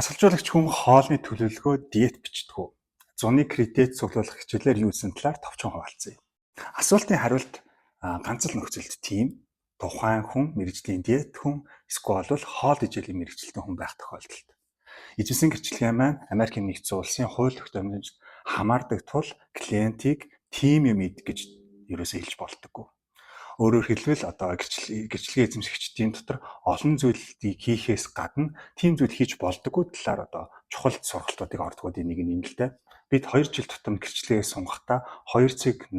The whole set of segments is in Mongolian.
Дасгалжуулагч хүн хоолны төлөвлөгөө, диет бичдэг үү? Зуны кредит цуглуулах хичээлээр юу гэсэн талаар товчхон хуваалцъя. Асуултын хариулт ганц л нөхцөлд тийм, тухайн хүн мэргэжлийн диет хүн эсвэл бол хоол хичээлийн мэргэжилтэн хүн байх тохиолдолд. Эзэмсэн гэрчлэгээ маань Америкийн нэгдсэн улсын хууль тогтоомжид хамаардаг тул клиентийг тийм юм ид гэж ерөөсөө хэлж болдоггүй. Өөрөөр хэлбэл, одоо гэрчлэгээ эзэмшигчдийн дотор олон зүйлийг хийхээс гадна тийм зүйл хийж болдоггүй талаар одоо чухал сургалтуудыг ордгуудын нэг нь энэ л дээ. Бид 2 жил тутам гэрчлэгээ сунгахдаа 2.0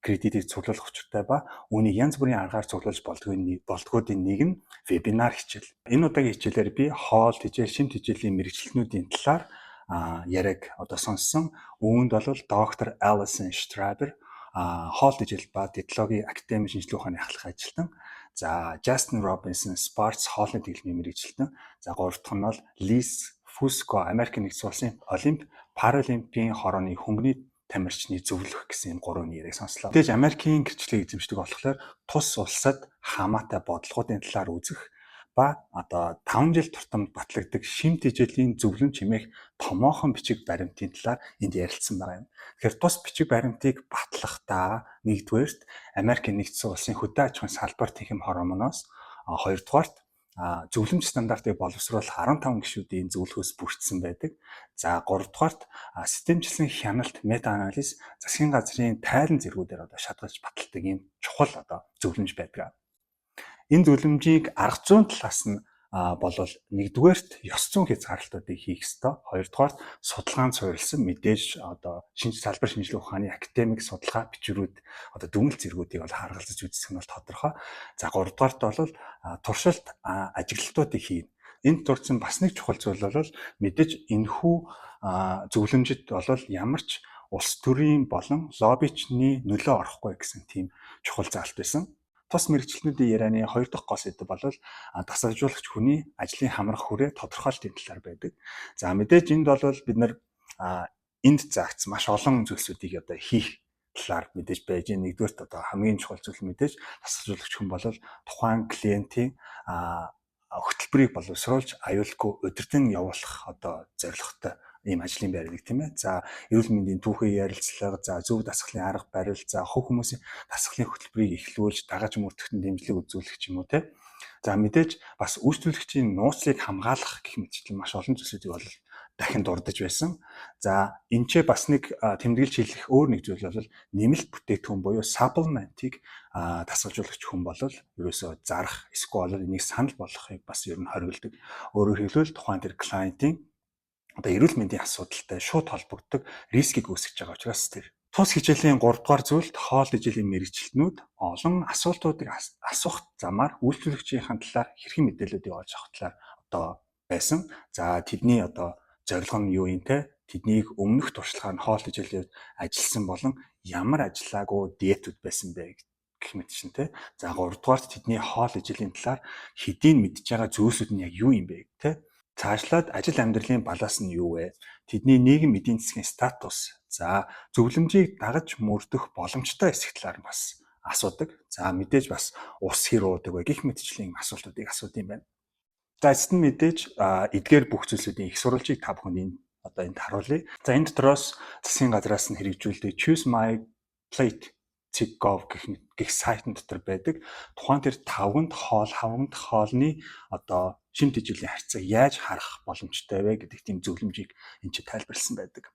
кредитийг цуглуулах учиртай ба үүнийг янз бүрийн аргаар цуглуулж болдгоодын нэг нь вебинар хичээл. Энэ удаагийн хичээлээр би хоол тэжээл, шим тэжээлийн мэргэжилтнүүдийн талаар яриаг одоо сонссон. Үүнд бол доктор Alison Schreiber, хоол тэжээл ба диетологийн академи шинжилгээ ухааны ахлах ажилтан. За, Justin Robinson, Sports хоолны дэглэмийн мэргэжилтэн. За, гурав дахь нь бол Liz Fusco, Америк нэгдсэн улсын Олимп Паралимпийн хорооны хөнгөний тамирчны зөвлөх гэсэн юм гурван яриаг сонслоо. Мэдээж Америкийн гэрчлэгийг эзэмшдэг болохоор тус улсад хамаатай бодлогоодын талаар үзэх ба одоо 5 жил тутамд батлагддаг шим тэжээлийн зөвлөмж хэмээх томоохон бичиг баримтын талаар энд ярилцсан байгаа юм. Тэгэхээр тус бичиг баримтыг батлахдаа нэгдүгээрт Америкийн нэгдсэн улсын хөдөө аж ахуйн салбар танхим хормоноос, хоёрдугаарт зөвлөмж стандартыг боловсруулах 15 гишүүдийн зөвлөхөөс бүрдсэн байдаг. За, гуравдугаарт системжилсэн хяналт, мета анализ, засгийн газрын тайлан зэргүүдээр одоо шалгаж баталдаг ийм чухал одоо зөвлөмж байдаг. Энэ зөвлөмжийг арга зүйн талаас нь болвол нэгдүгээрт ёс зүйн хязгаарлалтуудыг хийх ёстой. Хоёрдугаарт судалгаанд суурилсан, мэдээж одоо шинж салбар шинжилгээ ухааны академик судалгаа бичвэрүүд, одоо дүгнэлт зэргүүдийг бол харгалзаж үзэх нь бол тодорхой. За, гуравдугаарт бол туршилт ажиглалтуудыг хийнэ. Энд дурдсан бас нэг чухал зүйл бол мэдээж энэхүү зөвлөмжид бол ямар ч улс төрийн болон лоббичны нөлөө орохгүй гэсэн тийм чухал заалт байсан. Тус мэргэжилтнүүдийн ярианы хоёр дахь гол сэдэв бол дасгалжуулагч хүний ажлын хамрах хүрээ тодорхойлтын талаар байдаг. За, мэдээж энд бол бид нар энд заагдсан маш олон зүйлсүүдийг одоо хийх талаар мэдээж байж байна. Нэгдүгээрт одоо хамгийн чухал зүйл мэдээж дасгалжуулагч хүн бол тухайн клиентийн хөтөлбөрийг боловсруулж аюулгүй удирдан явуулах одоо зорилготой ийм ажлын байр гэдэг, тийм ээ. За, эрүүл мэндийн түүхэн ярилцлага, за, зөв дасгалын арга барил, за, хувь хүмүүсийн дасгалын хөтөлбөрийг эхлүүлж дагаж мөрдөхөнд дэмжлэг үзүүлэх ч юм уу, те. За, мэдээж бас үйлчлүүлэгчийн нууцыг хамгаалах гэх мэтчлэн маш олон зүйлсүүдийг бол дахин дурдж байсан. За, энэ ч бас нэг тэмдэглэж хэлэх өөр нэг зүйл бол нэмэлт бүтээгдэхүүн буюу supplement-ыг дасгалжуулагч хүн бол ерөөсөө зарах эсвэл бол энийг санал болгохыг бас ер нь хориглодог. Өөрөөр хэлбэл, тухайн тэр клиентийн одоо эрүүл мэндийн асуудалтай шууд холбогддог рискийг үүсгэж байгаа учраас тэр. Тус хичээлийн 3 дугаар зүйлд хоол тэжээлийн мэргэжилтнүүд олон асуултуудыг асуух замаар үйлчлүүлэгчийн талаар хэрхэн мэдээллүүдийг олж авах талаар одоо байсан. За, тэдний одоо зорилго нь юу юм, те? Тэднийг өмнөх туршлагаар нь хоол тэжээлийн ажилласан болон ямар ажиллаагүй диетүүд байсан бэ гэх мэт чинь, те. За, 3 дугаарт тэдний хоол тэжээлийн талаар хэдийн мэдж байгаа зүйлсүүд нь яг юу юм бэ, те? Цаашлаад ажил амьдралын баланс нь юу вэ? Тэдний нийгэм эдийн засгийн статус, за, зөвлөмжийг дагаж мөрдөх боломжтой хэсэг талаар бас асуудаг. За, мэдээж бас ус хэр уудаг вэ гэх мэтчлийн асуултуудыг асуудаг юм байна. За, эцэст нь мэдээж эдгээр бүх зүйлсүүдийн их сурвалжийг та бүхэнд энэ одоо энд харуулъя. За, энэ дотроос засгийн газраас нь хэрэгжүүлдэг Choose My Plate .gov гэх сайтн дотор байдаг. Тухайн тэр тавганд хоол, хавганд хоолны одоо шим тэжээлийн харьцааг яаж харах боломжтой вэ гэдэг тийм зөвлөмжийг энэ чи тайлбарласан байдаг.